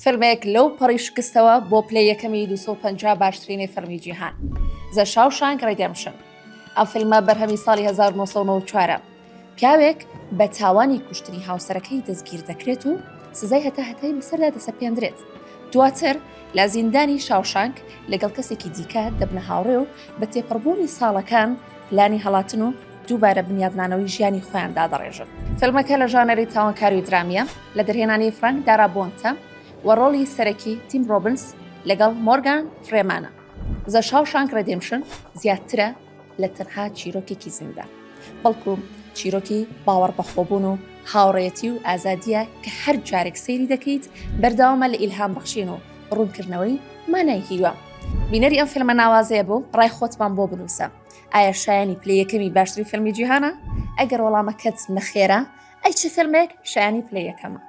فیلمێک لەو پەڕی شکستەوە بۆ پلەی یەکەمی 250 باشترینی فیلمی جیهان The Shawshank Redemption ئەم فیلمە بەرهەمی ساڵی 1994 پیاوێک بە تاوانی کوشتنی هاوسەرەکەی دەستگیر دەکرێت و سزای هەتا هەتای بەسەردا دەسەپێندرێت. دواتر لە زیندانی شاوشانک لەگەڵ کەسێکی دیکە دەبنە هاوڕێ و بە تێپەڕبوونی ساڵەکان پلانی هەڵاتن و دووبارە بنیادنانەوەی ژیانی خۆیان دادەڕێژن. فیلمەکە لە ژانەری تاوانکاری و درامییە لە دەرهێنانی فرانک دارابۆنتە و ڕۆڵی سەرەکی تیم ڕۆبنس لەگەڵ مۆرگان فرێمانە. The Shawshank Redemption زیاترە لە تەنها چیرۆکێکی زیندان، بەڵکو چیرۆکی باوەڕ بەخۆبوون و هاوڕێیەتی و ئازادییە کە هەر جارێک سەیری دەکەیت بەردەوامە لە ئیلهام بەخشین و ڕوونکردنەوەی مانای هیوا. بینەری ئەم فیلمە ناوازەیە بوو ڕای خۆتمان بۆ بنووسە ئایا شایانی پلەی یەکەمی باشترین فیلمی جیهانە؟ ئەگەر وەڵامەکەت نەخێرە ئەی چ فیلمێک شایانی پلەی یەکەمە؟